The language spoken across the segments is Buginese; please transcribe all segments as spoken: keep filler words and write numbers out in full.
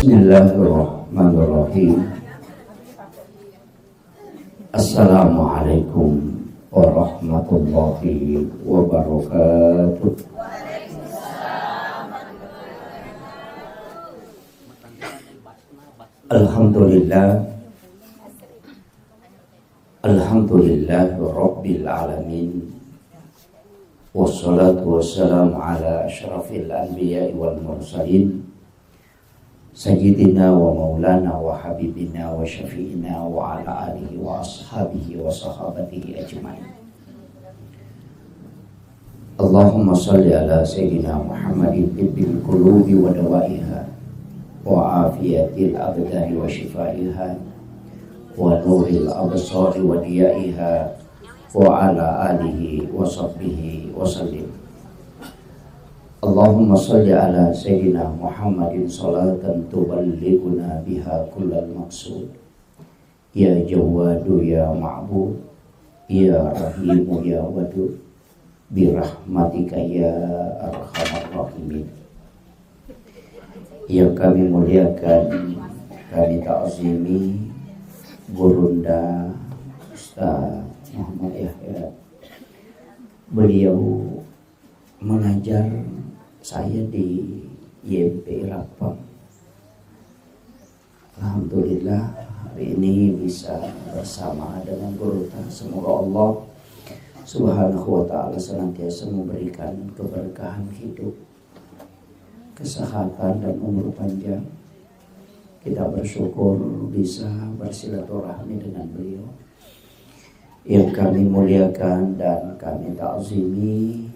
Bismillahirrahmanirrahim. Assalamualaikum warahmatullahi wabarakatuh. Alhamdulillah. Alhamdulillah Rabbil Alamin. Wassalatu wassalamu ala asyrafil anbiya wal mursalin, Sayyidina wa maulana wa habibina wa syafi'ina wa ala alihi wa ashabihi wa sahabatihi ajma'in. Allahumma salli ala Sayyidina Muhammadin tibbil qulubi wa dawaiha, wa afiyatil abdani wa shifaiha, wa nuril absari wa diyaiha, wa ala alihi wa sahbihi wa sallim. Allahumma salli ala Sayyidina Muhammadin salatan tuballighuna biha kullal maqsud. Ya Jawwadu ya Ma'bud, ya Rahimu ya Wadud, birahmatika ya arhamar rahimin. Yang kami muliakan, kami ta'zimi Gurunda Ustaz Muhammad Yahya. Beliau mengajar saya di Y M P Rappang. Alhamdulillah, hari ini bisa bersama dengan guru ta. Semoga Allah Subhanahu wa Ta'ala senantiasa memberikan keberkahan hidup, kesehatan, dan umur panjang. Kita bersyukur bisa bersilaturahmi dengan beliau. Yang kami muliakan dan kami ta'zimi,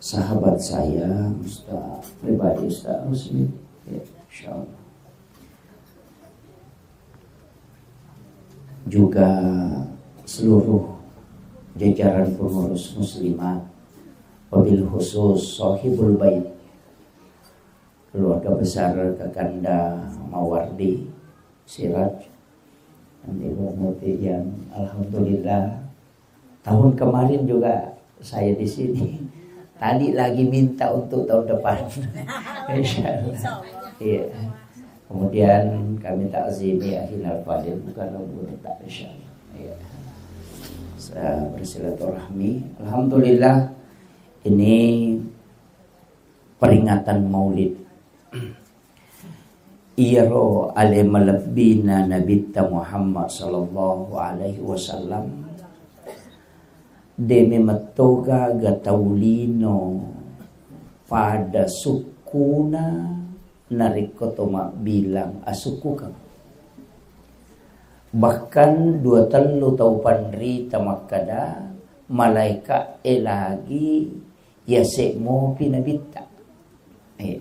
sahabat saya, Ustaz pribadi, Ustaz Rusmi. Ya, insyaallah. Juga seluruh jajaran pengurus muslimat, wabil khusus Sohibul Bait, keluarga besar Kakanda Mawardi Siraj, dan Ibu Muti yang alhamdulillah tahun kemarin juga saya di sini. Tadi lagi minta untuk tahun depan. Insya Allah. Iya. Kemudian kami takzimi Akhina Fadil, bukan Abu Nita, insya Allah. Iya. Saya bersilaturahmi. Alhamdulillah, ini peringatan Maulid. Iyaro ale malebbina Nabitta Muhammad sallallahu alaihi wasallam, de memettoga ga tau lino pada sukkuna narekko to mabbilang asukkukeng. Bahkan dua tellu tau panrita makkada, malaika e lagi yase mopi Nabitta. Eh.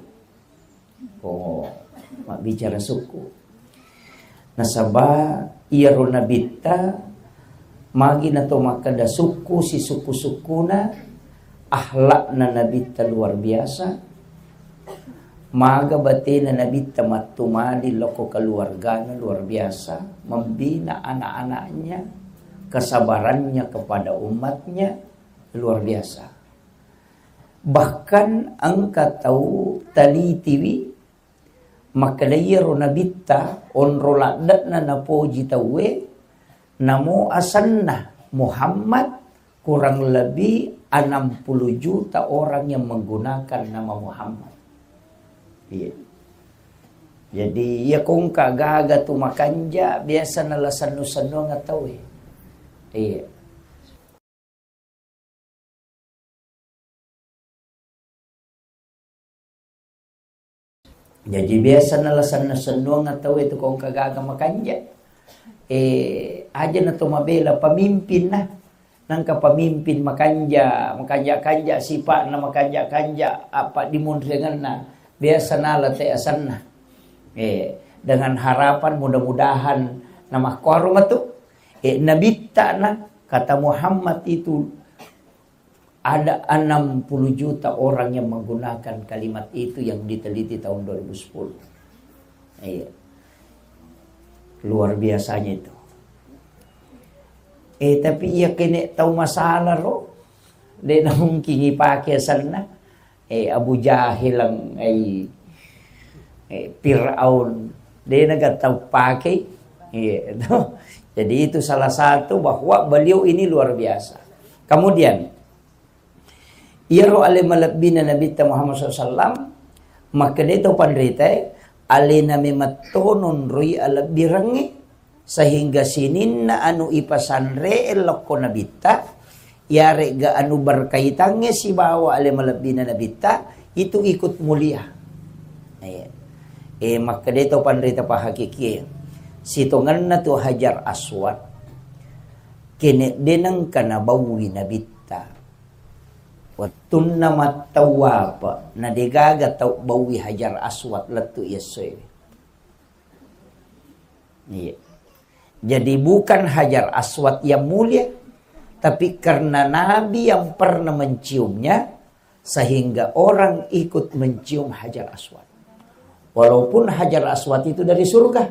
Oh, mabbicara sukku. Nasaba iyaro Nabitta, magi nato makkeda sukku, sisukku-sukkuna, akhlakna Nabitta luar biasa, maga batena Nabitta mattumali loko keluargana luar biasa, membina anak-anaknya, kesabarannya kepada umatnya luar biasa. Bahkan engka tau talitiwi makkeda iyaro Nabitta onro ladde'na napoji tauwe, namo asenna Muhammad, kurang lebih enam puluh juta orang yang menggunakan nama Muhammad. Iya. Jadi iya kongka gaga tu makanja biasa nala sennu-sennuang tauwe. Iya. Jaji biasa nala sennu-sennuang tauwe tu kongka gaga makanja. Eh, aja na to mabela pamimpin na. Nangka pamimpin makanja, makanja-kanja sipa'na, makanja-kanja apa dimunriangenna. Biasa nala te asenna. Eh, dengan harapan mudah-mudahan namakkuaro matu. Eh, Nabitta na kata Muhammad itu ada enam puluh juta orang yang menggunakan kalimat itu yang diteliti tahun dua ribu sepuluh. Iya. Luar biasanya itu. Eh, tapi iya kene tau masalah ro, de na mungkin ipake asenna. Eh, Abu Jahil ang, eh, eh, Firaun, de' naga tau pakei. Iya, itu. Jadi itu salah satu bahwa beliau ini luar biasa. Kemudian, iyaro ale malebbina Nabitta Muhammad sallallahu alaihi wasallam, makkedai tau panritae, alena memetto nonroi alebbirengnge, sehingga sininna anu ipasanre'e lokko Nabitta, iyare'ga anu berkaitangnge sibawa ale malebbina Nabitta, itu ikut mulia. Eh, eh, makkedai tau panrita pahakikie, sitongenna tu Hajar Aswad, kene' de' nengka nabaui Nabitta. Wettunna mattawwafa, na de'gaga tau baui Hajar Aswad lettu' iyessoe. Iya. Jadi bukan Hajar Aswad yang mulia, tapi karena Nabi yang pernah menciumnya, sehingga orang ikut mencium Hajar Aswad. Walaupun Hajar Aswad itu dari surga.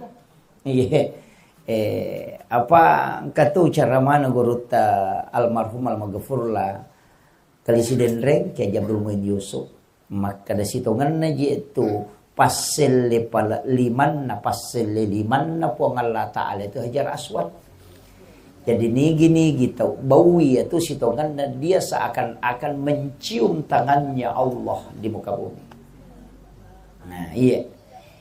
Iya. Eh, apa engka tu ceramana gurutta almarhum almaghfurlah Kali Sidenreng, Kiai Haji Abdul Muin Yusuf. Makkeda sitongenna je tu passelle pale limanna, passelle limanna Puang Allah Ta'ala itu Hajar Aswad. Jadi nigi-nigi tau baui itu sitongenna dia seakan-akan mencium tangannya Allah di muka bumi. Nah, iya.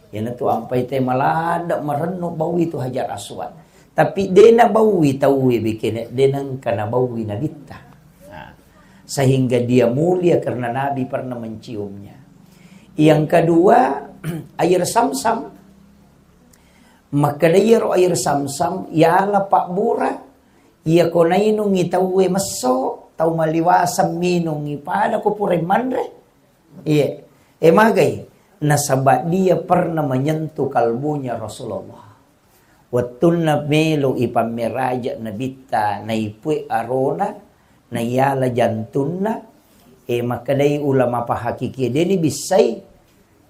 Iyanatu ampai te malada marennu baui itu Hajar Aswad. Tapi de' nabaui tauwe bikene, de' nengka nabaui Nabitta. Nah, sehingga dia mulia karena Nabi pernah menciumnya. Yang kedua, air Samsam. Makkeda iyaro air Samsam, yala pabbura, iyako nainungi tauwe messo, tau maliwaseng minungi pada ko pura manre. Iya. Eh, magai? Nasaba dia pernah menyentuh kalbunya Rasulullah. Wettunna melo ipammeraja Nabitta, naipue arona, naiyala jantunna, eh, makkedai ulama pahakikie, deni bissai,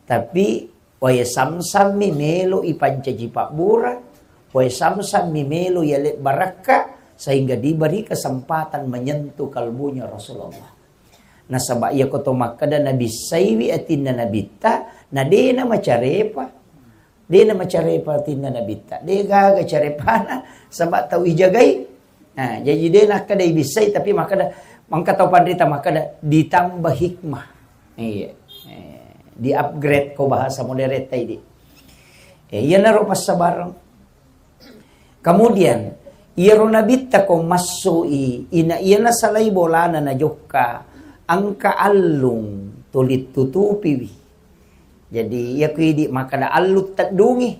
tapi wae Samsam mi melo ipancaji pabbura, wae Samsam mi melo yale barakka, sehingga diberi kesempatan menyentuh kalbunya Rasulullah. Nasaba iyako to makkeda nabissaiwi atinna Nabitta, na dena macarepa. Dena macarepa atinna Nabitta. De gaga carepana, saba tau ijagai. Nah, jaji de nakkeda ibissai, tapi makkeda, mangka tau panrita makkeda ditambah hikmah. Iya. Eh, di-upgrade ko bahasa modern tadi. Eh, iyanaro passabareng. Kemudian, iyaro Nabitta ko massoi, ina iyana salai bolana najokka, engka allung tuli tutupiwi. Jadi, iya ku idi makkeda allung teddungi.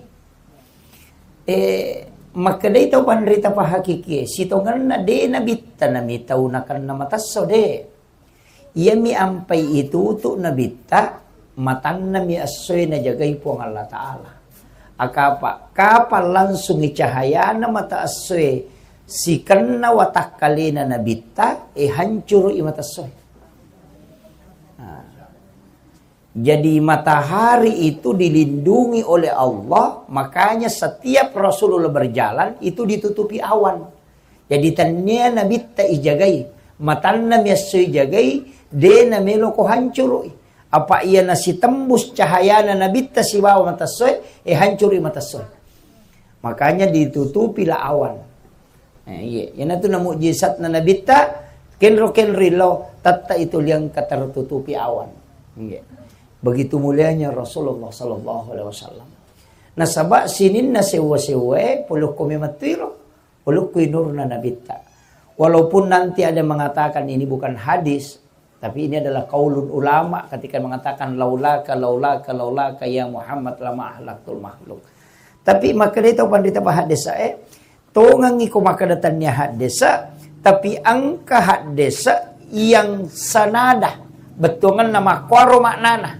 Eh, makkedai tau panrita pahakikie, sitongenna de Nabitta nami tau nakenna matesso, de. Iyami ampai itutu Nabitta, matanna mi essoe najagai Puang Allah Ta'ala. Akapa, kapang langsungi cahayana mata essoe sikenna watakkalena Nabitta, eh, hancurui mata essoe. Nah. Jadi matahari itu dilindungi oleh Allah, makanya setiap Rasulullah berjalan itu ditutupi awan. Jadi tennia Nabitta ijagai, matanna mi esso ijagai, de namelo ko hancurui. Apa iya nasitembus cahayana Nabitta sibawa mata essoe, eh, hancurui mata essoe. Makanya ditutupilah awan. Eh, iya, iyanatu na mukjizatna Nabitta, kenro-kenro illau, tatta itu liangka tertutupi awan. Iya. Begitu mulianya Rasulullah sallallahu alaihi wasallam. Nasaba sininna sewwa-sewwae polokko memettuiro, polokko inurna Nabitta. Walaupun nanti ada mengatakan ini bukan hadis, tapi ini adalah qaulun ulama ketika mengatakan, "Laulaka, laulaka, laulaka ya Muhammad lama ahlaktul makhluk." Tapi makkedai tau panrita pahaddesa, eh, tongengi ko makkeda tennia haddesa, tapi engka haddesa yang sanada, bettuangenna makkuaro maknana.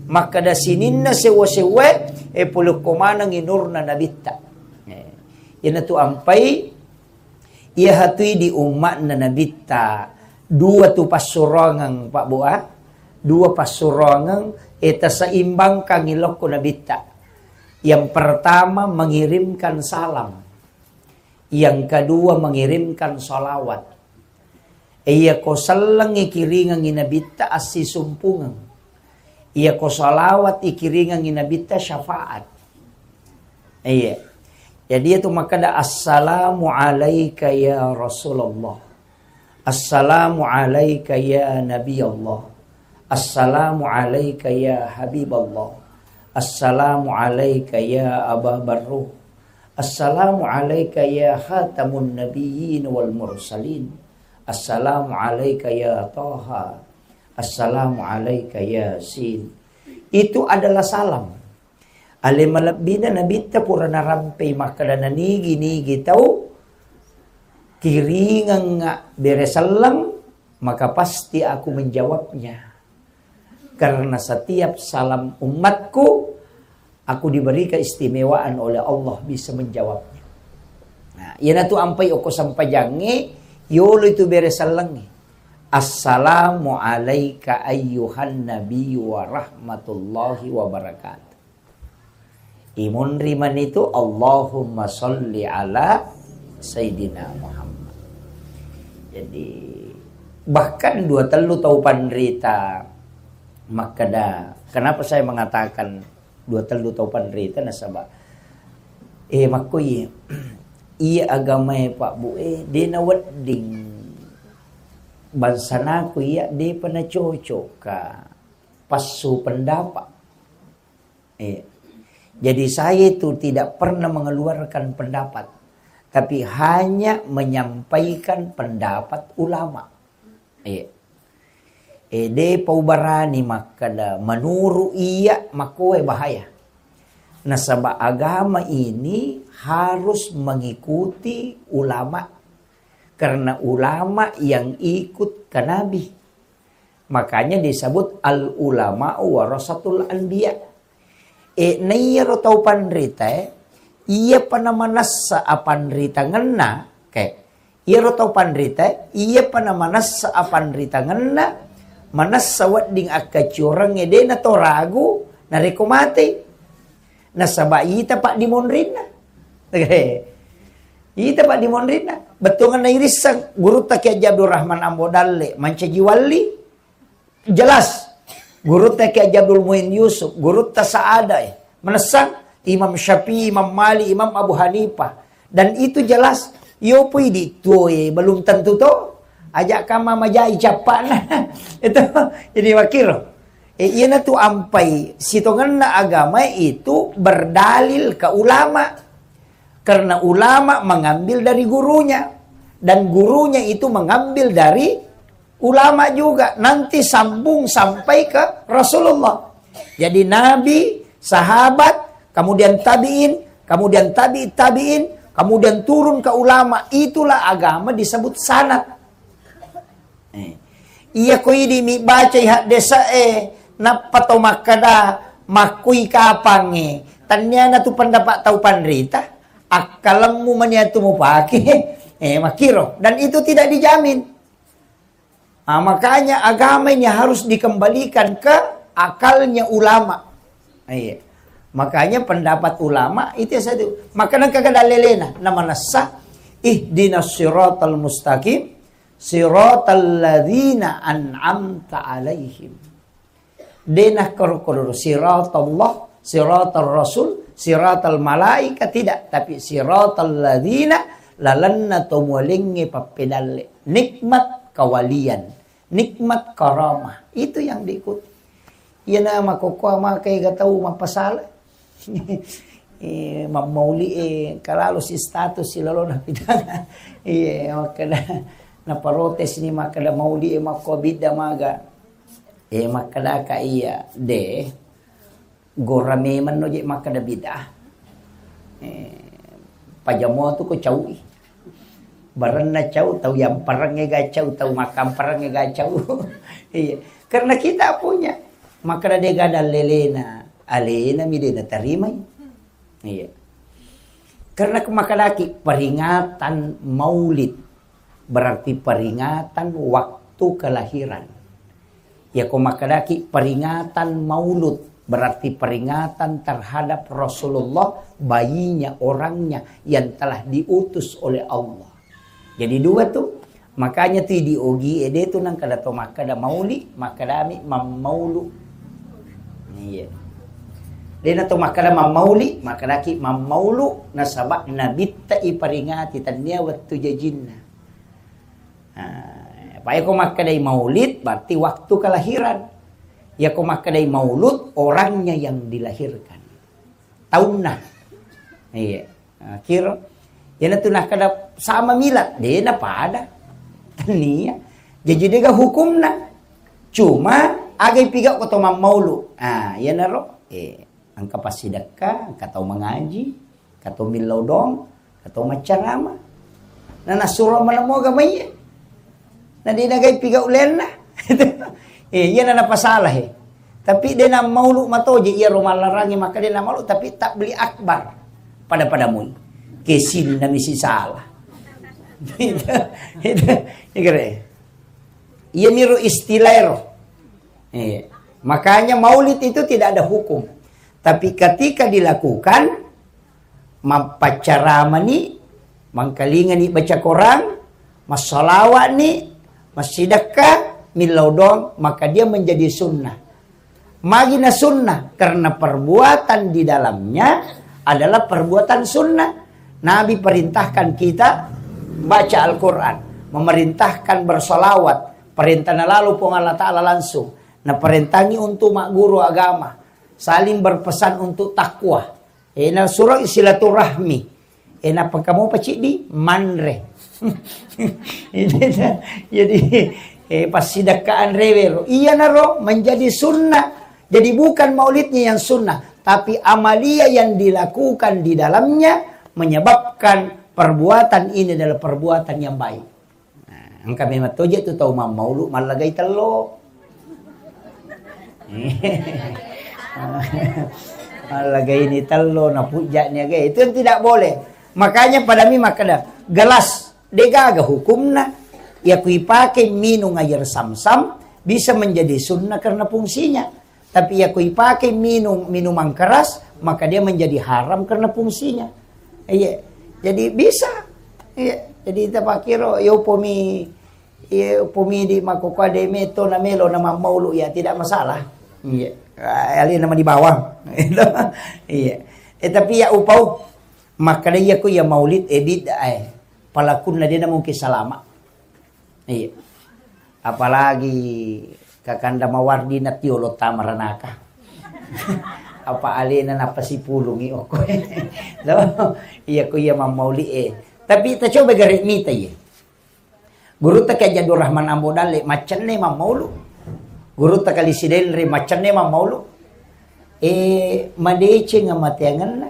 Makkeda sininna sewwa-sewwae, eh, polokko manengi nurna Nabitta. Eh, iyanatu ampai Iya hatui di umma'na Nabitta, dua tu passuroangeng, Pak Bu, ah. Dua passuroangeng, eh, taseimbangkangi lokko Nabitta. Yang pertama, mengirimkan salam. Yang kedua, mengirimkan salawat. Eh, iya ko sellengi kiringengi Nabitta assisumpungeng. Iya ko salawat ikiringengngi Nabitta syafaat. Iya. Jadi itu makkeda, "Assalamu alaika ya Rasulullah. Assalamu alaika ya Nabi Allah. Assalamu alaika ya Habib Allah. Assalamu alaika ya Aba Barruh. Assalamu alaika ya Khatamun Nabiyyin wal Mursalin. Assalamu alaika ya Taha. Assalamu alaika Yasin." Itu adalah salam. Ale malebbina Nabitta pura narampei makkeda, "Nanigi-nigi tau kiringengnga bere selleng, maka pasti aku menjawabnya. Karena setiap salam umatku, aku diberi keistimewaan oleh Allah bisa menjawabnya." Nah, iyanatu ampai okko sempajangnge, yolo itu bere sellengnge. "Assalamu alaika ayyuhan nabiyyu wa rahmatullahi wa barakatuh." Imunri manitu, "Allahumma sholli ala Sayyidina Muhammad." Jadi, bahkan dua tellu tau panrita makkeda, kenapa saya mengatakan dua tellu tau panrita, nasaba, eh, makko iya, iya agamae Pak Bu, eh, de nawedding bangsanaku iya, depa nacocok ka passu pendapat. Eh, jadi saya itu tidak pernah mengeluarkan pendapat, tapi hanya menyampaikan pendapat ulama. Eh, eh, de pau barani makkeda, menurut iya makkoe bahaya. Nasaba agama ini harus mengikuti ulama. Karena ulama yang ikut ke Nabi. Makanya disebut al ulama warasatul anbiya. E, naiyaro tau panrita, e, iya pa namanessa apanritangenna, ke, iyaro tau panrita, e, iya pa namanessa apanritangenna, manessa wedding akkaciorengnge, de nato ragu, narekko matei. Nasaba ita paddimonrinna. Ita paddimonrinna. Bettuangenna irisseng, gurutta Kiai Haji Abdul Rahman Ambo Dalle, mancaji walli, jelas. Gurutta Kiai Haji Abdul Muin Yusuf, gurutta Saada, eh. Manessang Imam Syafi'i, Imam Malik, Imam Abu Hanifah. Dan itu jelas, yo pui di tuo, eh, belum tentu to. Ajak kama majai cappana. Itu, jadi wakiro. Eh, iyanatu ampai sitongenna agama itu berdalil ke ulama. Karena ulama mengambil dari gurunya. Dan gurunya itu mengambil dari ulama juga. Nanti sambung sampai ke Rasulullah. Jadi Nabi, sahabat, kemudian tabi'in, kemudian tabi'it tabi'in, kemudian turun ke ulama. Itulah agama disebut sanad. Eh. Iya ko idi mi bacai haddese'e, nappa to makkeda, makkui kapangnge. Tanniana tu pendapat tau panrita, akkalemmu mania tu mupake. Eh, makkiro. Dan itu tidak dijamin. Ah, makanya agama ini harus dikembalikan ke akalnya ulama. Iya. Makanya pendapat ulama itu yang saya tu. Maka nengka kada lelena, namanessa, "Ihdinas siratal mustaqim, siratal ladzina an'amta alaihim." De nakkorokkororo, siratallah, siratal rasul, siratal malaika, tidak, tapi siratal ladzina, lalenna to mualengnge pappedalle. Nikmat kawalian, nikmat karamah, itu yang diikuti. Iyana makkokkoe maka ega tau mappasala. Eh, mammauli, eh, kalalo si status si lalona pitana. Iya, makkeda naparotes ni makkeda mauli, eh, makko bidda maga. Eh, makkeda ka iya, de. Gora memang no je makkeda bid'ah. Eh, pajamo tu ko caui. Barenna cau, tau yampareng ega cau, tau makampareng ega cau. Iya. Karena kita punya. Makkeda de gada lelena, alena mi de natarimai. Iya. Karena ke-, makkedaki peringatan maulid berarti peringatan waktu kelahiran. Ya, ko makkedaki peringatan maulud berarti peringatan terhadap Rasulullah, bayinya, orangnya yang telah diutus oleh Allah. Jadi dua tu, makanya tu di ogi ede tu nang kada to makkeda mauli, makkedami mammaulu. Iya. Dena to makkada mammauli, makkadaki mammaulu nasaba nabitta iperingati, tennia wettu jajinna. Nah, apa ko makkadai maulid berarti waktu kelahiran. Ya ko makkadai maulud orangnya yang dilahirkan. Taunna. Iya. Nah, kiro. Yana tu nakkada sama milad, dena pada. Tennia. Jadi dega hukumna. Cuma agai piga ko to mammaulu. Ah, yanaro. Eh, engka passidekka, engka tau mangaji, engka tau millau dong, engka tau maccarama. Na nasuro malemoga maiye. Na dena gai piga ulenna. Eh, iya na napasala he. Tapi dena maulu matoje iya ro mallarangi maka dena maulu tapi tabli akbar. Pada-pada mui. Kesinna misi salah. Itu, itu, itu kira. Iya miro istilah ro. Eh, makanya maulid itu tidak ada hukum. Tapi ketika dilakukan, mappaccaramani, mangkalingani baca Quran, massalawatni, massidekka, millau doang, maka dia menjadi sunnah. Magina sunnah, karena perbuatan di dalamnya adalah perbuatan sunnah. Nabi perintahkan kita baca Al-Quran, memerintahkan bersolawat, perintahna lalu Puang Allah Ta'ala langsung. Naparentangi untuk magguru agama, saling berpesan untuk takwa. Eh, na suroi silaturahmi. Eh, nappa kamu paciddi manre. Jadi, eh, passidakkaan rewero. Iya naro menjadi sunnah. Jadi bukan maulidnya yang sunnah, tapi amalia yang dilakukan di dalamnya menyebabkan perbuatan ini adalah perbuatan yang baik. Nah, engka memang toje tu tau mammaulu mallagai tello. Mallagai ni tello, na pujja ni aga. Itu yang tidak boleh. Makanya pada mi makkeda, gelas degaga hukumna. Ya kui pakai minum air sam-sam bisa menjadi sunnah karena fungsinya. Tapi ya kui pakai minum minuman keras, maka dia menjadi haram karena fungsinya. Iya. Jadi bisa. Iya. Jadi tapakiro yo pomi, iya, pomi di makokwa de meto na melo na mammaulu ya tidak masalah. Iya. Ali nama di bawah. Iya. Eh, tapi ya upau makkeda iya ku ya maulid eh bid'ah eh. Palakunna dia mungkin salama. Iya. Apalagi kakanda mawardi na tiolo tamaranaka. Apa alena napasipulungi okko. Lo, iya ku iya mammauli eh. Tapi ta coba gare mita iya. Gurutta Kiai Abdul Rahman Ambo Dalle maccenne mammaulu. Gurutta Kali Sidenre maccenne mammaulu. Eh, madeceng amateangenna.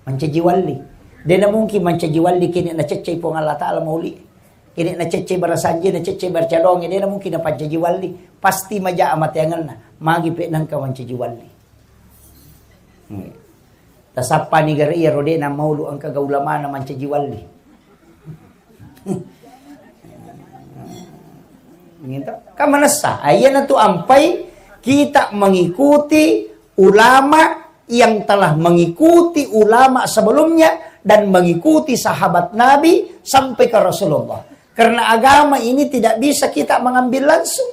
Mancaji walli. Dena mungkin mancaji walli kene naceccei Puang Allah Ta'ala mauli. Kene naceccei barasanji, naceccei barcadonge, dena mungkin napancaji walli. Pasti maja amateangenna. Magi pe nangka mancaji walli. Hmm. Tasappa ni gare iya rode na maulu engka ga ulamana mancaji walli. Gitu. Kan manessa. Ah, iyana tu ampai kita mengikuti ulama yang telah mengikuti ulama sebelumnya dan mengikuti sahabat Nabi sampai ke Rasulullah. Karena agama ini tidak bisa kita mengambil langsung.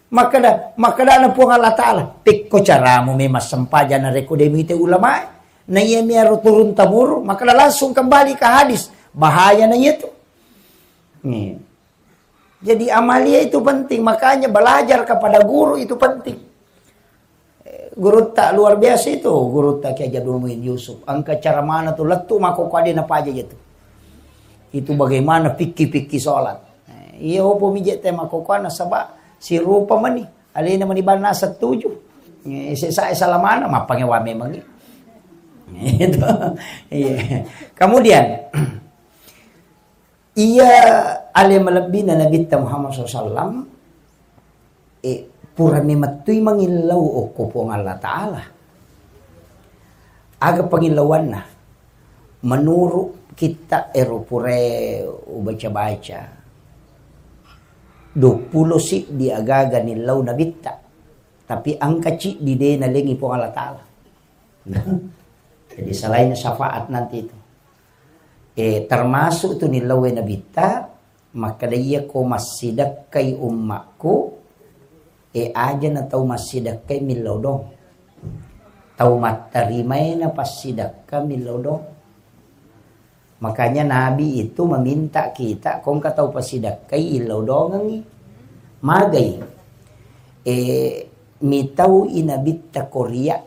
Makkeda, makkedana Puang Allah Ta'ala, "Pekko caramu memang sempajang narekko de muite ulamae." Na iya miaro turun temurun, makkeda langsung kembali ke hadis. Bahaya na iya tu. Nih. Jadi amalia itu penting, makanya belajar kepada guru itu penting. Eh, gurutta luar biasa itu, gurutta Kiai Jadul Muin Yusuf. Engka cara mana tu lettu mako kade na paja tu. Itu bagaimana fikih-fikih sholat. Eh, iya opo mije te mako kuana saba sirupa mani. Alena mani bana setuju. Eh, sesa salamana mappangewa memang. Itu. Iya. Kemudian iya ale malebbina Nabitta Muhammad sallallahu alaihi wasallam, eh, purani mettui mangillau okko Puang Allah Ta'ala. Aga pangillauanna? Menurut kitta ero purae ubaca-baca, duappulo siddi agaga nillau Nabitta, tapi engka ciddi de nalengi Puang Allah Ta'ala. Jadi selain syafaat nanti itu. Eh, termasuk tu nillau Nabitta, makkeda iya ko massidekkai ummakku, eh, aja na tau massidekkai millau dong. Tau mattarimae na passidekka millau dong. Makanya Nabi itu meminta kita, ko engka tau passidekkai, illau dongengi. Magai? Eh, mitau i Nabitta ko ria.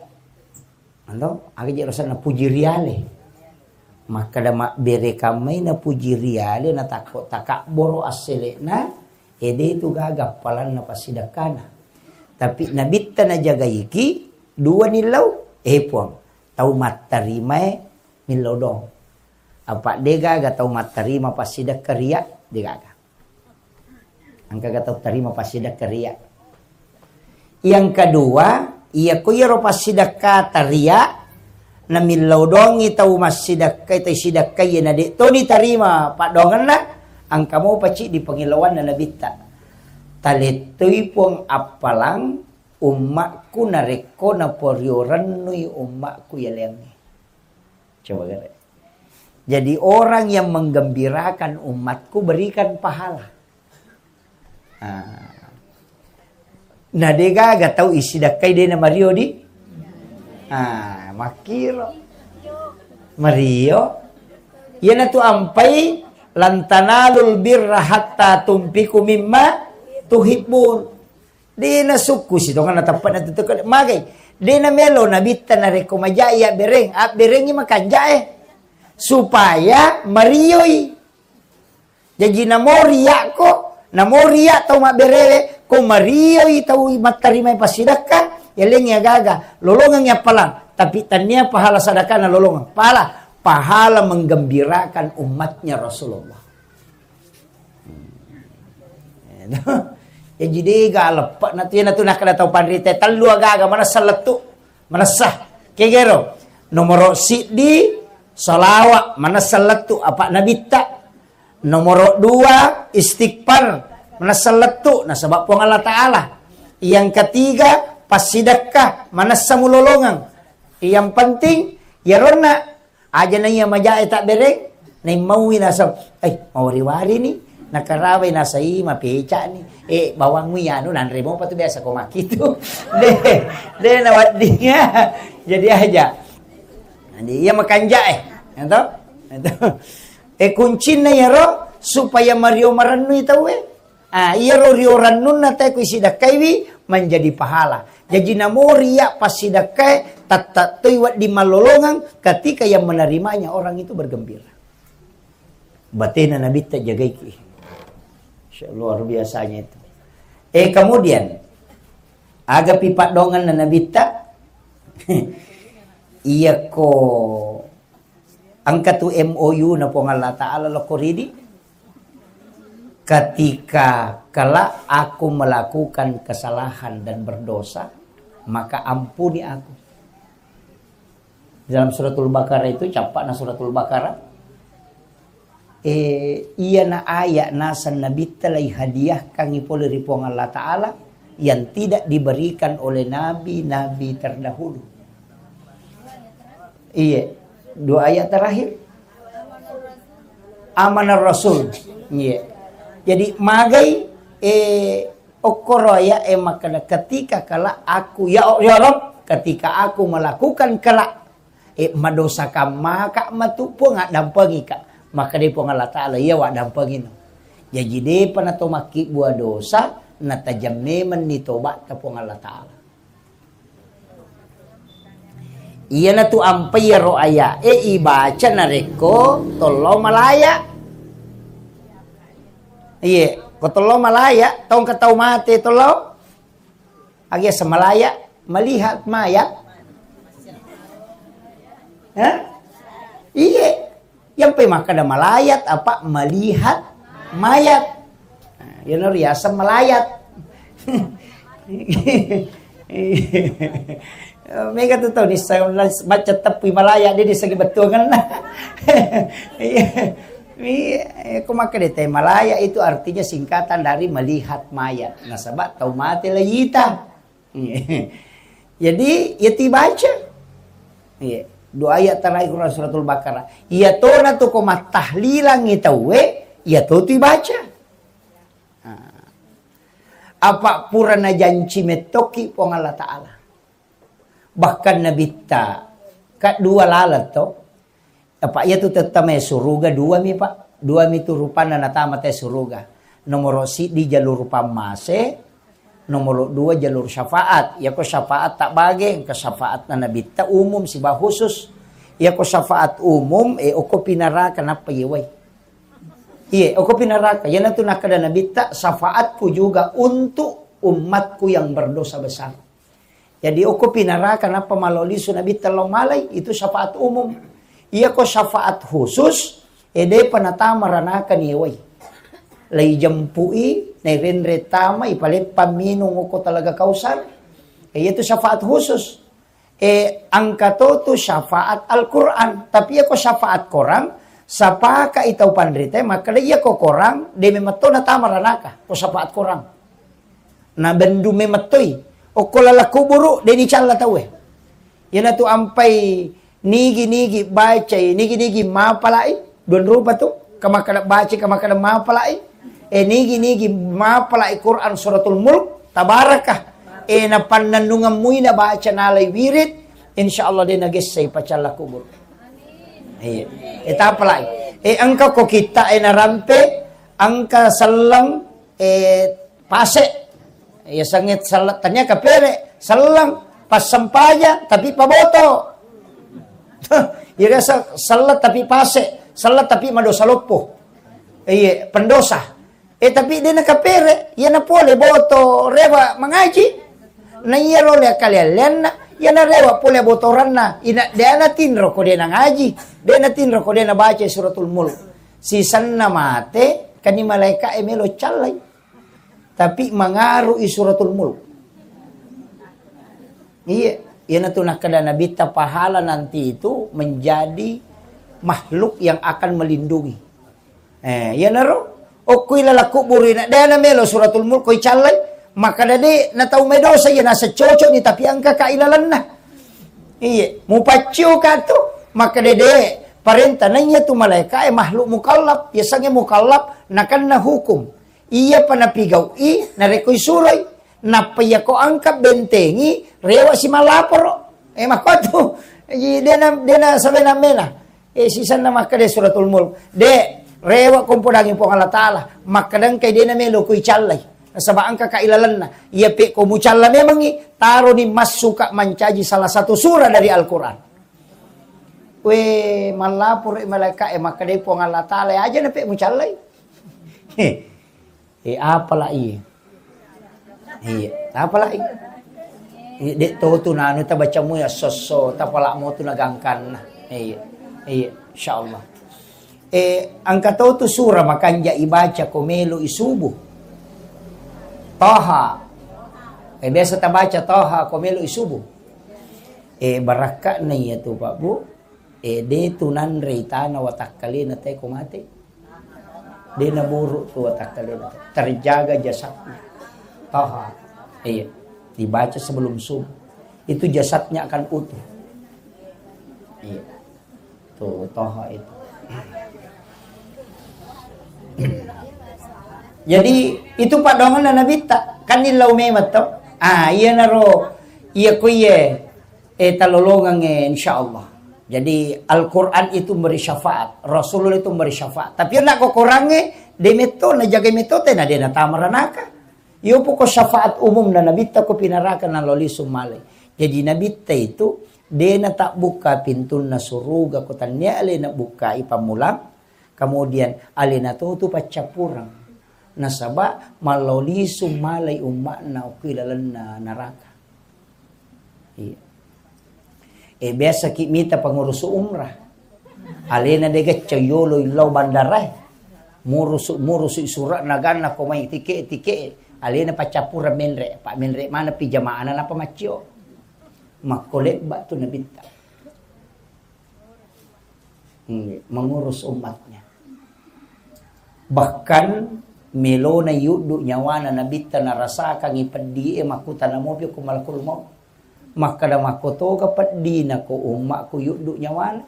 Ando, aga je rasanna puji riale. Makkeda mabbere kammai na puji riale, na takko takabboro assele'na, ede tu gaga appalanna passidekkana. Tapi Nabitta najagaiki, dua nillau, eh Puang, tau mattarimae millau dong. Apa de gaga tau mattarima passidekka ria, de gaga. Engkaga tau tarima passidekka ria. Yang kedua, iya ko iyaro passidekka taria, namillau dongi tau massidekka, tau sidekka, iya na de toni tarima paddoangenna, engka mopa ciddi pangilauanna Nabitta. Talettoi Puang appalang ummakku narekko naporio rennui ummakku yaleangnge. Coba gare. Jadi orang yang menggembirakan umatku berikan pahala. Ah. Na de gaga tau isidakkai de na mario di. Ah, makkiro. Mario. Iyanatu ampai lan tanalul birra hatta tunfiqu mimma tuhibbun. De nasukku sitongenna teppa'na tutuke magai. De namelo Nabitta narekko majai abbereng, abberengi makanjae supaya marioi. Jaji namo riakko, namo riak tau mabberewe, ko marioi tau mattarimai passidakka, yalengngi agaga, lolongengngi appalang, tapi tannia pahala sadakana lolongeng. Pahala, pahala menggembirakan umatnya Rasulullah. Jaji dega leppe'na tu, iyanatu nakkeda tau panrita tellu agaga manessa lettu, manessa. Kegero, nomoro siddi, salawa manessa lettu, apa nabitta. Nomoro dua, istighfar manessa lettu, nasaba Puang Allah Ta'ala. Yang ketiga, passidekka manessa mulolongeng. Yang penting, yaronna Aja na iya majae tabbereng, naimmaui naseng, eh, mawari-wari ni, nakarawai nasai mapeca ni, eh, bawangmu iyanu nanre mopa tu biasa ko makkitu. De, de naweddinga. Jadi aja. Jadi iya makanjae, ya toh? Ya toh? Eh, kuncinna iyaro supaya mario marennui tauwe. Ah, iyaro riorennunna te ku isidakkaiwi menjadi pahala. Jaji namori iya passidakkae, tatta toi wedding mallolongeng ketika yang menerimanya orang itu bergembira. Batena Nabitta jagaiki. Masya Allah, luar biasanya itu. Eh, kemudian, agapi paddongenna Nabitta? Iyako Engka tu M O U na Puang Allah Ta'ala lokko ridi. Ketika kelak aku melakukan kesalahan dan berdosa, maka ampuni aku. Dalam Suratul Baqarah itu, cappa'na Suratul Baqarah, eh, iyana ayat naseng Nabitta lai hadiahkangi pole ri Puang Allah Ta'ala yang tidak diberikan oleh nabi-nabi terdahulu. Iya, dua ayat terakhir. Amanar Rasul. Iya. Jadi magai, eh, okkoro ayat, eh, makkeda ketika kelak aku, ya, ya Rabb, ketika aku melakukan kelak, eh, madosa kammaka matu Puang, addampengika. Makkeda Puang Allah Ta'ala, iya waddampengino. Jaji depa nato makkibbua dosa, natajang memenni tobatta Puang Allah Ta'ala. Iyanatu ampai iyaro aya'e ibaca narekko tollo malaya. Iye, ko tollo malaya, tongka tau mate tollo. Agi asa malaya, melihat mayat. Hah? Iye. Yampai makkeda malayat apa melihat mayat. Nah, iyana riaseng malayat. Mega tu tau nisseng macca teppui malaya, de disseng bettuangenna. Iya. Iya, ko makkeda te malaya itu artinya singkatan dari melihat mayat. Nasaba tau mate layita. Iya. Jadi, ya tibaca. Iya. Dua ayat terakhir Quran Suratul Baqarah. Iya tona tu ko mattahlilangi tauwe, iya to tu ibaca. Nah. Apa pura najanci mettoki Puang Allah Ta'ala. Bahkan Nabitta, ka dua laleng to. Apa iya tu tettama suruga dua mi, Pak. Dua mi tu rupanna natama te suruga. Nomoro siddi jalur pammase, nomoro dua jalur syafaat. Iya ko syafaat tak bage, ke syafaat na Nabitta umum siba khusus. Iya ko syafaat umum, eh, oko pinaraka nappa yewai. Iya, oko pinaraka. Yana tu nakada Nabitta, syafaatku juga untuk umatku yang berdosa besar. Jadi, oko pinaraka nappa malao lisu Nabitta lao malai, itu syafaat umum. Iya ko syafaat khusus, eh, depa natama ranaka niwai. Lai jempui, nai renre tama, ipaleppa minung oko talaga kausar. Eh, iya tu syafaat khusus. Eh, engka to tu syafaat Al-Quran. Tapi iya ko syafaat korang, sapaka itau panrita, maka iya ko korang, de memetto natama ranaka, ko syafaat korang. Na bendu memettoi. Okko laleng kuburu, de dicalla tauwe. Iyanatu ampai nigi-nigi bacai, nigi-nigi mapalai, dua rupa tu, kamakkada bacai, kamakkada mapalai. Eh, nigi-nigi mapalai Quran Suratul Mulk, Tabarakah. Eh, napannennungeng mui na baca nalai wirid, insya Allah de nagessai pacalla kuburu. Iya. Eh, tapalai. Eh, engka ko kitta, eh, narampe, engka selleng, eh, pase. Iya, sengit selleng, tania kapere, selleng, passempaja, tapi paboto. Iya, se-, selleng tapi pase, selleng tapi madosa loppo. Iya, pendosa. Eh, tapi de nakapere, iya na pole boto rewa mangaji. Na iya role akaleallenna, iya na rewa pole botoranna. Ina de na tinro ko de na ngaji, de na tinro ko de na baca Suratul Mulk. Sisenna mate, kani malaika e melo callai. Tapi mangarui Suratul Mulk. Iya, iyanatu nakkeda Nabitta pahala nanti itu menjadi makhluk yang akan melindungi. Eh, iyanaro, okkui laleng kuburu ina, de na melo Suratul Mulk koi callai, makkeda de na tau medosa iya naseng cocok ni, tapi engka ka ilalenna. Iya, mupaccio ka tu, makkeda de, parenta naiya tu malaika e makhluk mukallaf, yasengnge mukallaf nakenna hukum. Iyapa napigau'i, narekko isuroi. Nappa iyako engka bentengi, rewa si mallaporo. Eh, makkuatu. Jadi, dena, dena sabena mena. Eh, sisenna makkeda Suratul Mulk. De, rewa kompodangi Puang Allah Ta'ala. Makkeda engkai dena melo kui callai. Nasaba engka ka ilalenna. Iya pe ko mucalla memangi, taroni massuka mancaji salah satu surah dari Al-Quran. We, mallaporo malaika e, makkeda Puang Allah Ta'ala, aja na pe mucallai. Heh. Eh, apala iye? Iya, apala iye? Iya, dek to tu nanu tabaca mu ya sosso, tapala mo tu nagangkanna. Iya, iya, insyaallah. Eh, engka to tu surah makanja ibaca ko melo isubuh. Taha. Eh, biasa tabaca Taha ko melo isubuh. Eh, barakka'na iya tu, Pak Bu. Eh, de tu nanre itana watakkalena te ko mate. De naburu tu watakkalena te. Terjaga jasadnya. Taha. Iya. Dibaca sebelum subuh. Itu jasadnya akan utuh. Iya. Tuh, Taha itu. Jadi, itu paddoangenna Nabitta. Kan illau memang to. Ah, iya naro. Iya ko iye. Eh, talolongang, eh, insyaallah. Jadi, Al-Quran itu memberi syafaat, Rasulullah itu memberi syafaat. Tapi nak kokorangnge, de metto, najaga metto, tena de natama ranaka. Yo poko syafaat umum na Nabitta ko pinaraka na loli summalai. Jadi, Nabitta itu, de natabbuka pintunna suruga ko tannia ale nabbukai pammulang, kemudian alena to tu paccappureng. Nasaba malloli summalai umma'na okki lalenna naraka. Iya. Eh, biasa ki mita pengurus umrah. Alena de gacca yolo illau bandarae. Murusu, murusu surat naganna ko mai tike, tike. Alena paccappureng menre, Pak, menre mana pi jamaana napa maccio. Makko lebba tu Nabitta. Hmm, mengurus umatnya. Bahkan melona yuddu nyawana Nabitta narasakangi peddi e, makkutana mopi ko malakul maut. Makkeda, makkotoga peddina ko ummakku yuddu nyawana?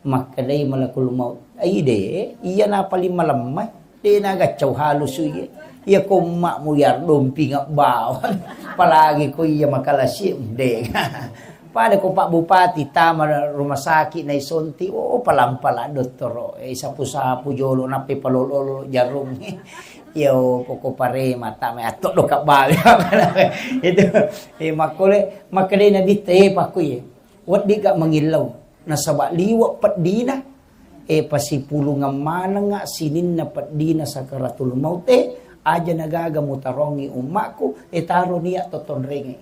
Makkedai malakul maut, ai de, iya na paling malemma. De nagaccau halusu iye. Iya ko ummakmu yar dompinga bawang. Apalagi ko iya makalasi de. Pada ko Pak Bupati tama rumah sakit naisonti, oh, palang-palang dottoro, eh, sapu-sapu jolo, nappe palolo-lolo jarung. Yo, poko parema, tama atto do kabal. Itu, eh, makkole, makkedai Nabitta, eh, pakku ye. Weddi ga mangillau. Nasaba liwa peddina, eh, pasipulungang manengnga sininna peddina sakaratul maut, eh, aja nagaga mutarongi ummakku, eh, taro niat to tonrenge.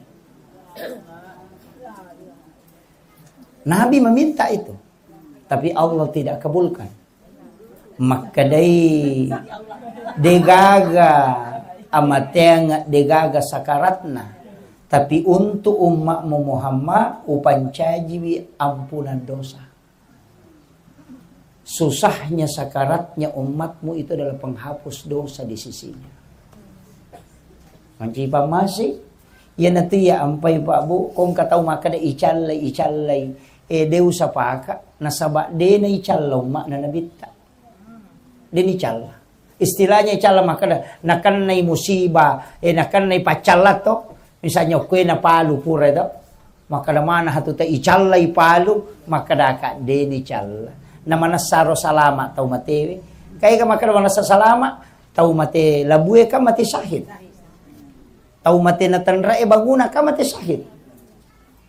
Nabi meminta itu, tapi Allah tidak kabulkan. Makkedai, degaga amateang, degaga sakaratna, tapi untuk ummakmu Muhammad, upancajiwi ampunan dosa. Susahnya sakaratnya umatmu itu adalah penghapus dosa di sisinya. Manci pamasi, iyanatu iya ampai, Pak Bu, kongka tau makkeda icallai, icallai. Eh, de usapaka, nasaba de naicalla umma'na Nabitta. De nicalla. Istilahnya icalla makkeda, nakennai musibah, eh, nakennai paccalla to. Misalnya, okkoe napalu pura to. Makkeda mana hatu ta icallai palu, makkedaka de nicalla. Na manessaro salama tau matewe. Kaega makkeda manessa salama, tau mate labue kan mate syahid. Tau mate natenre'e banguna kan mate syahid.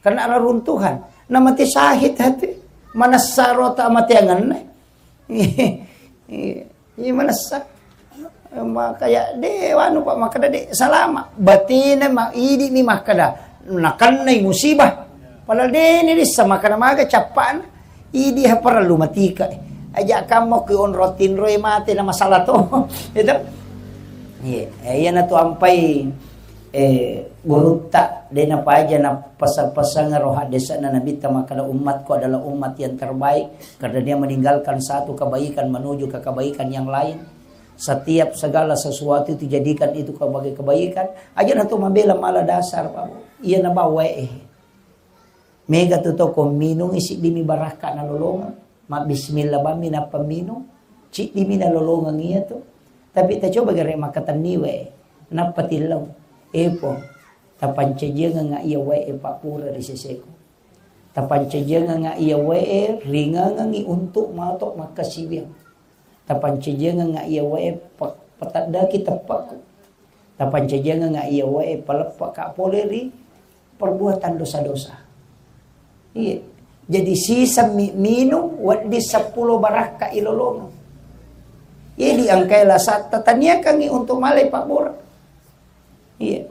Karena reruntuhan. Na mate syahid hatu. Manessaro ta mateangenna. Iya, iya, manessa. Makaya de wanu, Pak, makkeda de salama. Batena ma-, idi mi makkeda nakennai musibah. Padahal de ni dissa makkeda maga cappana. Idi ha parellu matika. Aja kammo ki onro tinroe mate na masalah to. Itu. Iya, eh, iyanatu ampai Eh, gurutta, de napaja napasang-pasang roha desana Nabitta makkeda, "Umatku adalah umat yang terbaik karena dia meninggalkan satu kebaikan menuju ke kebaikan yang lain. Setiap segala sesuatu itu jadikan itu sebagai kebaikan." Aja na tu mabela mala dasar, Pak. Iya na bawa, eh. Mega tu to ko minung isi dimi barakka na lolongeng. Mabbismillah bammi nappa minung, ciddimi nalolongeng iyatu. Tapi tacoba gare makkatenni wae, nappa tillau. Epo, tapancajiangengnga iya wae e pappura ri seseku. Tapancajiangengnga iya wae e ringangengngi untuk mato makkasiwiang. Tapancajiangengnga iya wae e pe-, peteddaki teppeku. Tapancajiangengnga iya wae e paleppaka pole ri perbuatan dosa-dosa. Iya. Jadi siseng mi minung wedding seppulo barakka ilolongeng. Iya, diangkai lasatta taniakangngi untuk malai pabbura. Iya.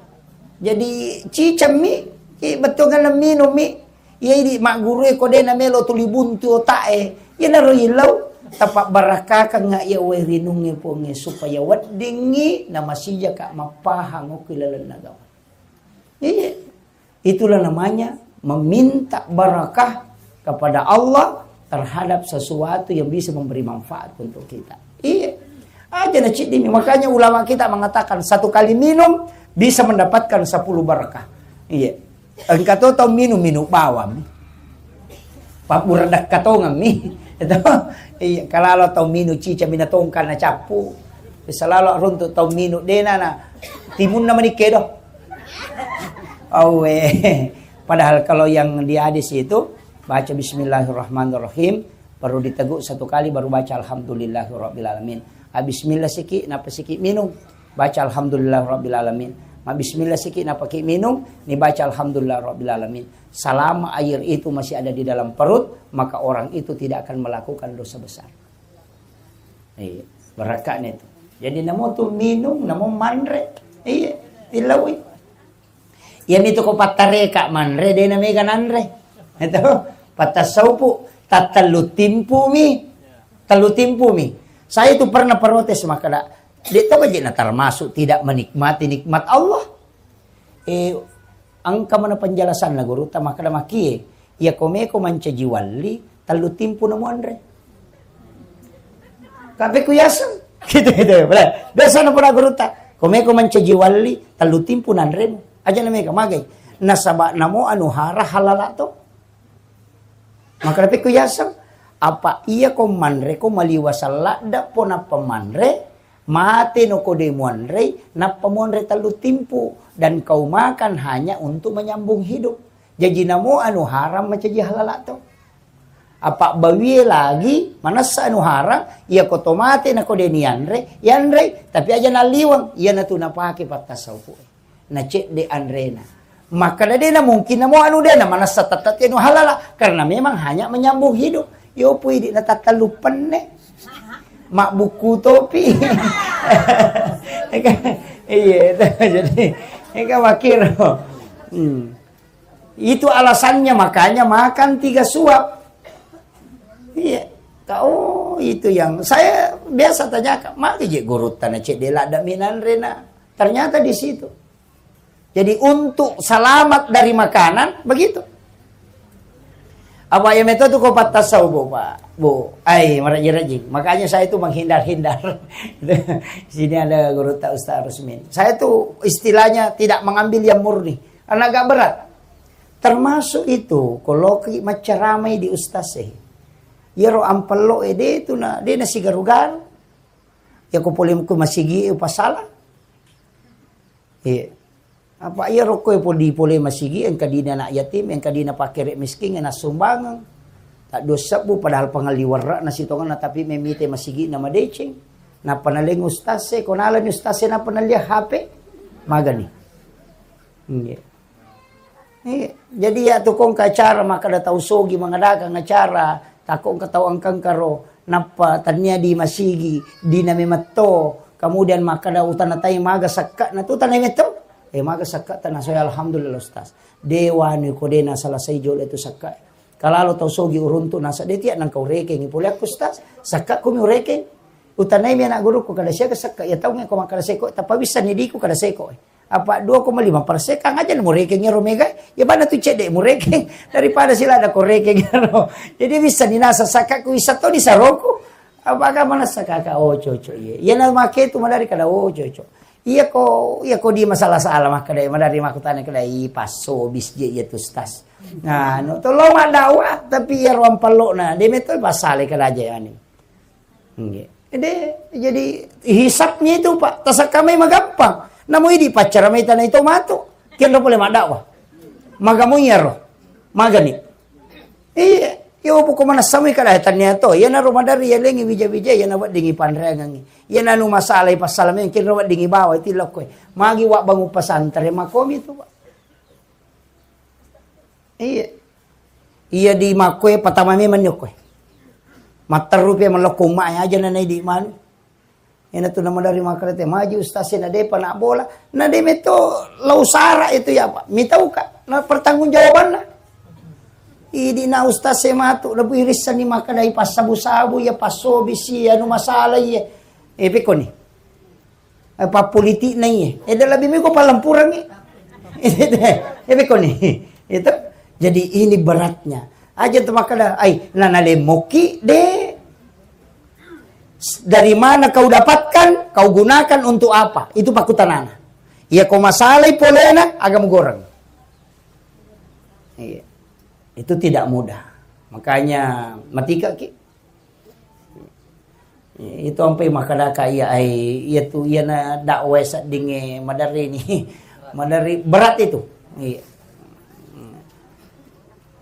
Jadi ciceng mi, iya, bettuanna minung mi. Iya, idi magguru e ko de namelo tuli buntu otak e. Iyanaro illau, tapabbarakkakangnga iya wae rinungnge Puangnge supaya weddingngi namasijaka mappahang okko ilalenna agama. Iya. Itulah namanya meminta barakah kepada Allah terhadap sesuatu yang bisa memberi manfaat untuk kita. Iya. Aja na ciddimi. Makanya ulama kita mengatakan satu kali minum bisa mendapatkan sepuluh barakah. Iya. Engka to tau minum, minum bawang. Pabbura dakka tongeng mi. Itu. Iya, kalalo tau minung cica mina tongka na cappu. Bisa lalo runtu tau minung dena na timunna manikke do. Awe. Padahal kalau yang di hadis itu baca bismillahirrahmanirrahim, baru diteguk satu kali, baru baca alhamdulillahirabbil alamin. Ah, bismillah siki, napa siki minung. Baca alhamdulillah rabbil alamin. Ma bismillah siki napaki minung, ni baca alhamdulillah rabbil alamin. Selama air itu masih ada di dalam perut, maka orang itu tidak akan melakukan dosa besar. Iya, barakahnya itu. Jadi namo tu minung, namo manre. Iya, tilawi. Iyamitu ko pattareka manre, de na mega nanre. Itu, pattassaupu, tattellu timpumi. Tellu timpumi. Saya itu pernah protes makkeda, de to gaji na termasuk tidak menikmati nikmat Allah. Eh, engka mana penjelasanna guru ta makkeda makie. Iya komeko mancaji walli, tellu timpu na muanre. Kape ku yaseng. Gitu, gitu. Biasa na pura guru ta. Komeko mancaji walli, tellu timpu nanremu. Aja na mega magai. Nasaba namo anu hara halala to. Maka tapi ku yaseng, apa iya ko manre ko maliwa salladda po nappa manre, mate no ko de muanrei, nappa muanre tellu timpu, dan kau makan hanya untuk menyambung hidup. Jaji namo anu haram macaji halala to. Apa bawie lagi manessa anu haram, iya ko to mate na ko deni yanre, yanre, tapi aja nalliweng, iya natu napake pattasaupu. Na cedde anrena. Maka dena mungkin namo anu dena manessa tattati anu halala, karena memang hanya menyambung hidup. Yo pui di na tattalu penne. Mak buku topi. Iya, itu. Jadi, ini kan wakil. Hmm. Itu alasannya makanya makan tiga suap. Iya. Ka-, oh, itu yang saya biasa tanyakan. Maka je guru tana cedde ladda minanrena. Ternyata di situ. Jadi untuk selamat dari makanan, begitu. Apa ya metode ko pattasau, Bu, Pak? Bu, ai, meraji-raji. Makanya saya itu menghindar-hindar. Sini ada guru tak Ustaz Rusmin. Saya tuh istilahnya tidak mengambil yang murni. Karena agak berat. Termasuk itu, koloki macaramai di ustaz eh. Yero ampello ede itu na, de na sigaru-garu. Ya ko pole ku masigi upasala. Iya. Apa iya rokko e podi pole masigi engka dina anak yatim, engka dina pakere miskin, engka sumbangeng. Tak dua sebbu padahal pengalliwerra na sitongenna tapi memite masigi na madeceng. Napa naleng ustaz e, ko nalani ustaz e napa nalia H P? Magani. Iya. Eh, jadi ya tu kongka acara makkada tau sogi mangadakang acara, takko engka tau engka-engka ro, nappa tania di masigi, di name metto, kemudian makkada utana tai maga sakka na tu tanai metto. Eh, maga sakka tana soe, alhamdulillah ustaz. Dewa ni ko dena selesai jole tu sakka. Kalalo tau sogi uruntu nasa de tiak nangka urekengi pole aku ustaz. Sakka kumi urekeng. Utanai mi anak guruku kada siaga sakka ya tau ngeko makkada seko, tappa bisa ni diku kada seko. Apa dua koma lima persen kang aja murekeng ero mega, ya bana tu cedde murekeng daripada sila ada korekeng ero. Jadi bisa ni nasa sakka ku bisa to di saroku. Apa aga manasa kaka, oh cocok iya. Iya na make tu madari kada, oh cocok. Iya ko, iya ko di masalah-salah makkada madari makkutana kada i passo bis je iya tu stas. Nah, no tolong maddawa tapi iya ruang pello na de metto pasale kada aja ani. Nggih. Ede, jadi hisabnya itu, Pak, tasakkamai magampang. Namo idi paccara mai tanai to matu. Kenro pole maddakwah. Magamu iyaro. Magani. Iya, yo poko manassamui kada tania to. Iya naro madari ya lengi wija-wija, iya na weddingi panreangangi. Iya nanu masalah passalameng kenro weddingi bawa itu lokko. Magi wa bangun pesantren makomi itu, Pak. Iya. Iya di makkoe patama memang ni okkoe. Matteru pe mellokko umma aja na naidi manu. Ena tu nama dari makarete maji ustaz na depa na bola. Na de meto lau sara itu ya Pak. Mitau ka. Na pertanggungjawabanna. Idi na ustaz e matu na buirissani makadai passabu-sabu ya passobisi anu masalah iya. Eh pekoni. Eh, pappolitik na iye. Eh, da lebih miko palempurangi. Eh, beko ni. Itu. Jadi ini beratnya. Aja tu makkada, ai, nana lemoki de. S-, dari mana kau dapatkan, kau gunakan untuk apa? Itu pakutanana. Iya kau masalai polena, agak mugoreng. Iya. Itu tidak mudah. Makanya matika ki. Itu ampai makkadaka iya ai, iya tu iyana dakwah seddingnge maderri ni. Maderri berat itu. Iya.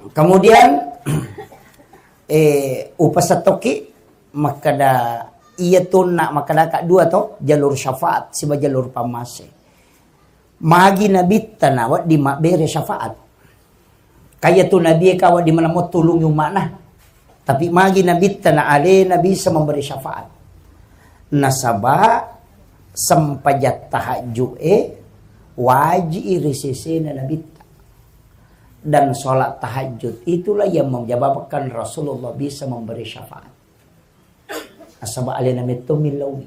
Kemudian, eh, upasettoki makkada iya tunna makkadaka dua to, jalur syafaat siba jalur pammase. Magi nabitta na wedding mabbere syafaat. Kaya tu nabie ka wedding manammo tulungi umma'na. Tapi magi nabitta na alena bisa memberi syafaat. Nasaba sempajang tahajud e waji ri sesena nabitta. Dan sholat tahajud itulah yang menyebabkan Rasulullah bisa memberi syafaat. Nasaba alena metto millaui.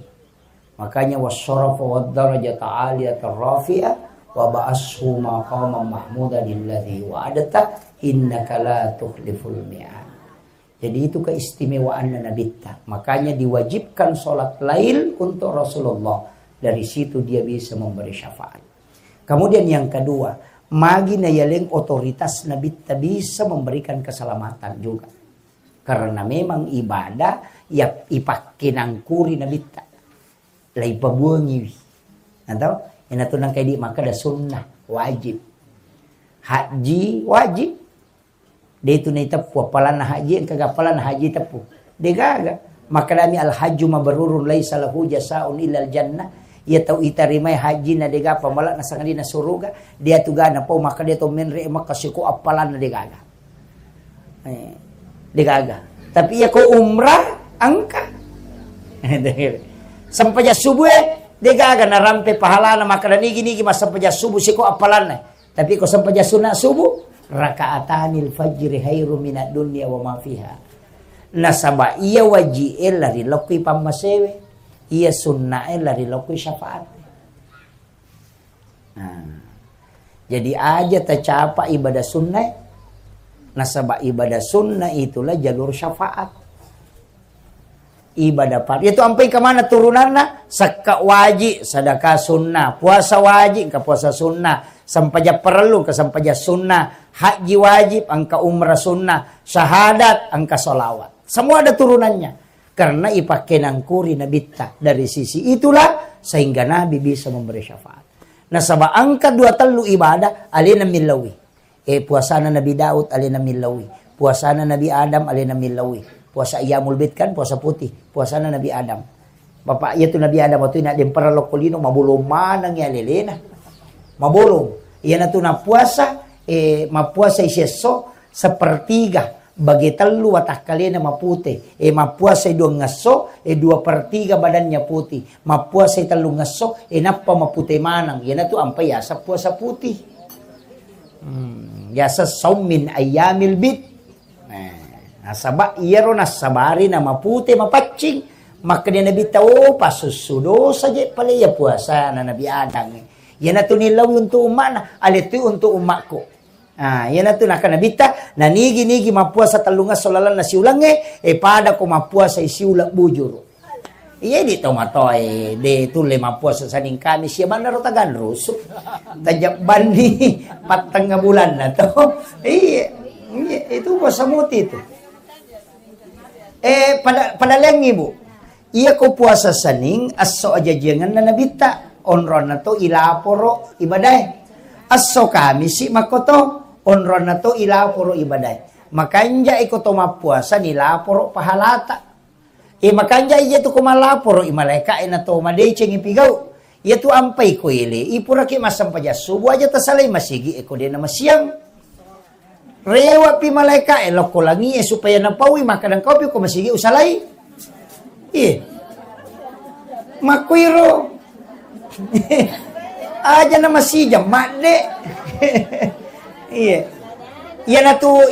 Makanya wasyarafa wad darajata aliyata rafi'a wa ba'ashu maqaman mahmudan alladzi wa'adta innaka la tukhliful mi'ad. Jadi itu keistimewaannya Nabitta. Makanya diwajibkan sholat lail untuk Rasulullah. Dari situ dia bisa memberi syafaat. Kemudian yang kedua, magi na yaleng otoritas Nabitta bisa memberikan keselamatan juga. Karena memang ibadah ya ipakkenangkuri Nabitta. Laipabuangiwi. Atau ina tu nangka idi makkada sunnah, wajib. Haji wajib. De' tu naiteppu appalanna haji, engka ga appalanna haji teppu. De' gaga. Makkedami al-hajju mabrurun laisa lahu jasaun illal jannah. Iya tau itarimai hajina de' gaga pamala'na sangadinna suruga, de' tu gaga napau makkeda to menre' Makkah siko appalanna de' gaga. Eh, de' gaga. Tapi iya ko umrah engka. Sempajang subuh e, de' gaga narampe pahalana makkeda nigi-nigi massempajang subuh siko appalanna. Tapi ko sempajang sunna subuh, rakaatanil fajri khairum minad dunya wa ma fiha. Nasaba iya waji'e lari lokki pammasewe, iya sunnae lari lokki syafaat. Nah, jadi aja tacapa ibadah sunnae, nasaba ibadah sunnah itulah jalur syafaat. Ibadah par-, itu ampai kemana turunanna? Sekka wajib, sedekah sunnah, puasa wajib, engka puasa sunnah, sempajang parellu, engka sempajang sunnah, haji wajib, engka umrah sunnah, syahadat, engka salawat. Semua ada turunannya. Karena ipakkenangkuri nabitta. Dari sisi itulah sehingga Nabi bisa memberi syafaat. Nasaba engka dua tellu ibadah alena millaui. Eh, puasana Nabi Daud alena millaui. Puasana Nabi Adam alena millaui. Puasa Ayyamul Bid kan, puasa putih. Puasana Nabi Adam. Bapak, iya tu Nabi Adam waktu ina dempara lokko lino, mabolong maneng ya lelena. Mabolong. Iyana tu napuasa, eh, mapuasa isesso sepertiga, bage tellu watakkalena mapute. Eh, mapuasa dua ngesso, eh, dua per tiga badannya putih. Mapuasa tellu ngesso, eh, nappa mapute maneng. Iyana tu ampai yasa puasa putih. Hmm, yasa saum min ayyamil bid. Nah, nasaba iyaro nassabari na mapute mapaccing. Makkeda Nabitta, "Oh, pasussu dosa je pale iya puasana Nabi Adam. Iyana tu nillaui untuk umma'na, ale tu untuk umma'ku." Ah, iyana tu naka Nabitta, na nigi-nigi mappuasa tellungesso lalenna siulengnge, eh, pada ko mappuasa siuleng bujuru. Iya di tomatoae, de tulle mappuasa Senin Kamis, ya bannaro taganrusu. Tajabbanni pattengnga bulanna to. Iya, iya, itu puasa muti itu. Eh, pada, pada lengi, Bu. Iya ko puasa Senin, esso ajajiangenna Nabitta. Onronna to ilaporo ibadae. Esso Kamisi makko to, onronna to ilaporo ibadae. Makanja iko to mappuasa nilaporo pahalata. E, makanja ije tu ko malaporo i malaeka e na to madeceng i pigau. Iya tu ampai ko ele, i puraki massempajang subuh aja tasalai masigi e ko de na masiang. Rewa pi malaeka e lokko langi e supaya napaui makkadang kau pi ko masigi usalai. Iya. Makkuiro. Aja na masijang madde. Iya. Iyanatu,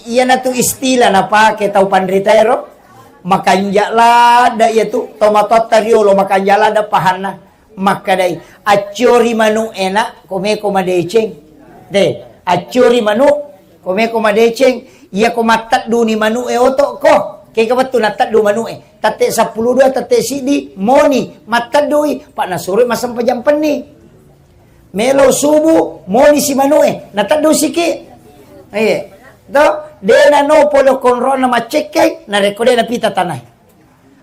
iyanatu istilah napake tau panrita ero. Makanja ladda iya tu, tomatoatta riolo makanja ladda pahanna. Makkedai, "Acciori manu'e, Nak, ko meko madeceng." De, acciori manu, ko meko madeceng, iya ko mattedduni manu'e oto ko. Kega wettu natteddu manu'e. Tette seppulo dua, tette siddi, moni, matteddui, pa nasuro massempajang penni. Melo subuh, moni si manu'e, nateddu siki. Iya. To, de nano polo konrona maccekkeng, narekko de napita tanai.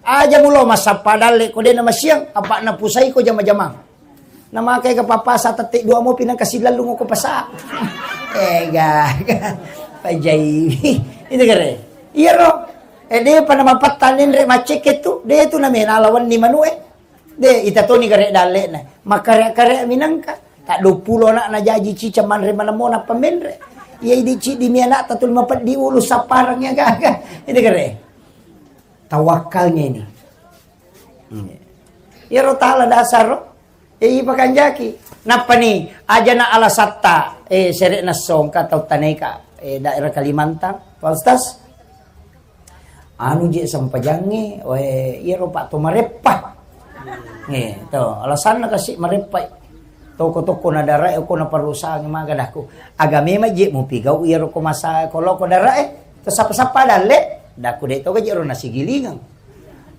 Aja mulo massappa dalle ko de namasiang, apa napusai ko jama-jamang. Namakai ke papasa tette dua mopi nang kasi lallung ko pasa. Ega, pajai. Itu kere. Iya ro. Eh, de pada mapattanen re maccekke tu, de tu namena lawan ni manu'e. De, ita toni gare dalle na. Makare-kare minangka. Tak dua puluh anak na jaji cica manre manemo na pamenre. Iya idi cidi mi anak tatul mapeddi ulu saparang ya gaga. Ini gare. Tawakkalnya ini. Iya ro tala dasar ro. Eh, iya pakanjaki. Nappa ni, aja na alasatta, eh, sere na songka tau taneka, eh, daerah Kalimantan, Pak Ustaz. Anu je sempajangnge, we, iyaro Pak to mareppa. Eh, to, alasanna kasi mareppa. Toko-toko na darai, ko na perusahaan maga daku. Aga memang je mupigau iyaro ko masa ko loko darai, to sapa-sapa dalle, daku de to gaji ro nasigilingang.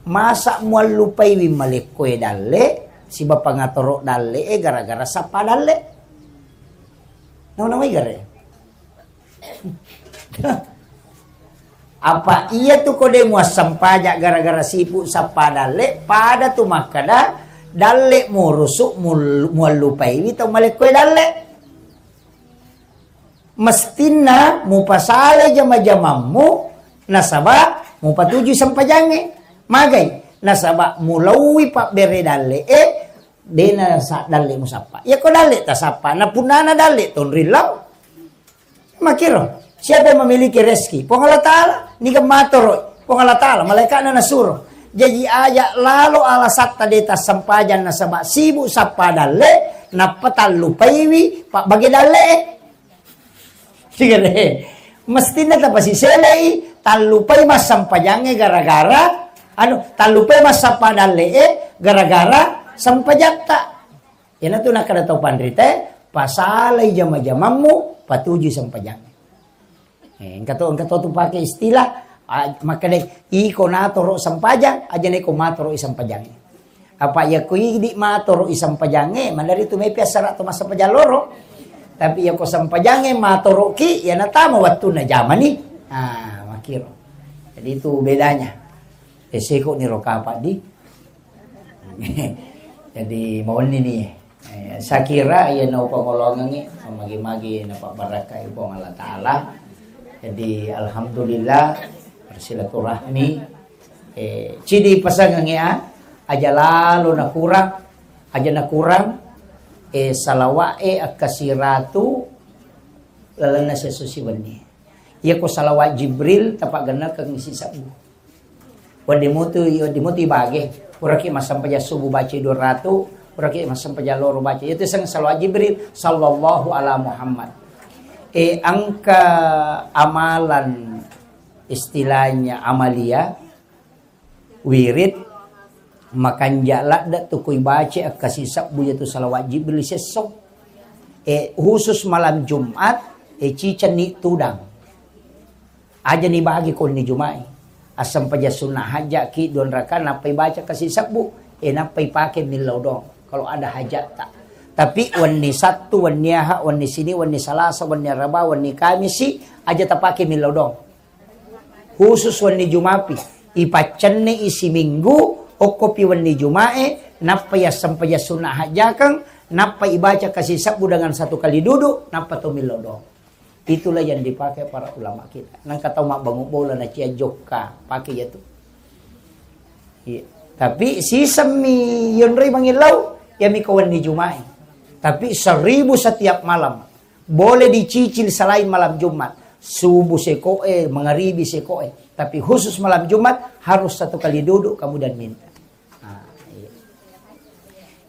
Masa muallupai wi malekko e dalle, siba pangatoro dalle e gara-gara sapa dalle. Nawa-nawai gare. Apa iya tu ko de muassempajang gara-gara sibuk sappa dalle, pada tu makkeda dalle murusu mul-, muallupaiwi tau malekko e dalle. mestinna mupasalai jama-jamammu nasaba mupatujui sempajangnge. Magai? Nasaba mulauwi pabbere dalle'e, dena sa-, dalle musappa. Iyako dalle tasappa, na punnana dalle tonrillau. Makiro, siapa yang memiliki rezeki? Puang Allah Ta'ala. Niga matoro Puang Allah Ta'ala, malaikatna nasuro. Jaji aja lalo alasatta de tassempajang nasaba sibuk sappa dalle, nappa tallupaiwi pabbage dalle. Sigere. Mestinna tapasiselei, tallupai massempajangnge gara-gara, anu, tallupai massappa dalle'e gara-gara sempajatta. Iyanatu nakkeda tau panritae, pasalai jama-jamammu, patujui sempajangnge. Eh, engka to, engka to tu pake istilah, ah, makkeda, iko natoro sempajang, aja neko matoro i sempajangnge. Apa iya ko idi matoro i sempajangnge, maneri tu mepi assara to massempajang loro. Tapi iya ko sempajangnge matoro ki, iya natama wattunna jamani. Ah, makiro. Jadi itu bedanya. Eh, seko ni ro kapa di. Jadi, mawenni ni. Eh, sakira iya nau pangolongengngi, magi-magi napabbarakkai Puang Allah Ta'ala. Jadi, alhamdulillah, bersilaturahmi. Eh, cidi pasangengngi, ah, aja lalo nakurang, aja nakurang, eh, salawa'e akkasiratu lalenna sesso siwenni. Iya ko salawat Jibril, tapagennekeng sisebbu. Wedding mutu, wedding mutu ibage. Puraki massempajang subuh baca dua ratu, puraki massempajang loro baca. Itu seng salawat Jibril, sallallahu ala Muhammad. Eh, engka amalan istilahnya amalia, wirid, makanja ladde tu kui baca akkasi sebbu yatu salawat Jibril sesso. Eh, khusus malam Jumat, eh, cicenni tudang. Aja ni bagi ko wenni Juma'i. Assempajang sunnah hajjaki dua rakaat, nappai baca kasi sebbu, eh, nappai pake millau dong. Kalau ada hajat tak. Tapi wenni Sabtu, wenni Ahad, wenni Sini, wenni Salasa, wenni Araba, wenni Kamisi, aja tapake millau dong. Khusus wenni Jumapi. Ipaccenne isi minggu, okkopi wenni Juma'e, nappai assempajang sunnah hajjakeng, nappai ibaca kasi sebbu dengan satu kali duduk, nappa to millau dong. Itulah yang dipakai para ulama kita. Nangka tau mabbangung bola na cia jokka, pakai ya tu. Iya. Tapi sisemmi yonroi mangillau, ya mika wenni Juma'i. Tapi seribu setiap malam. Boleh dicicil selain malam Jumat. Subuh sekoe, mengaribi sekoe. Tapi khusus malam Jumat harus satu kali duduk kamu dan minta. Ah, iya.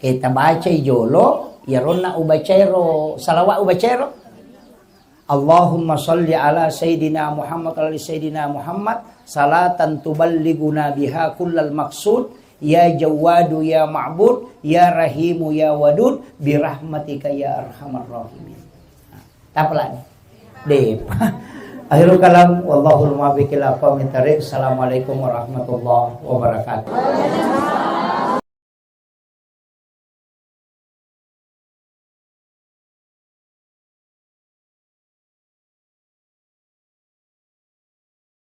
Eh, tabacai jolo, ya ronna ubacairo, salawat ubacairo. Allahumma salli ala Sayyidina Muhammad, ala Sayyidina Muhammad, salatan tuballighuna biha kullal maqsud, ya Jawwadu, ya Ma'bud, ya Rahimu, ya Wadud, birahmatika ya arhamar rahimin. Tapalani. Depa. Akhirul kalam, wallahul muwaffiq ila aqwamit thariq. Assalamualaikum warahmatullahi wabarakatuh.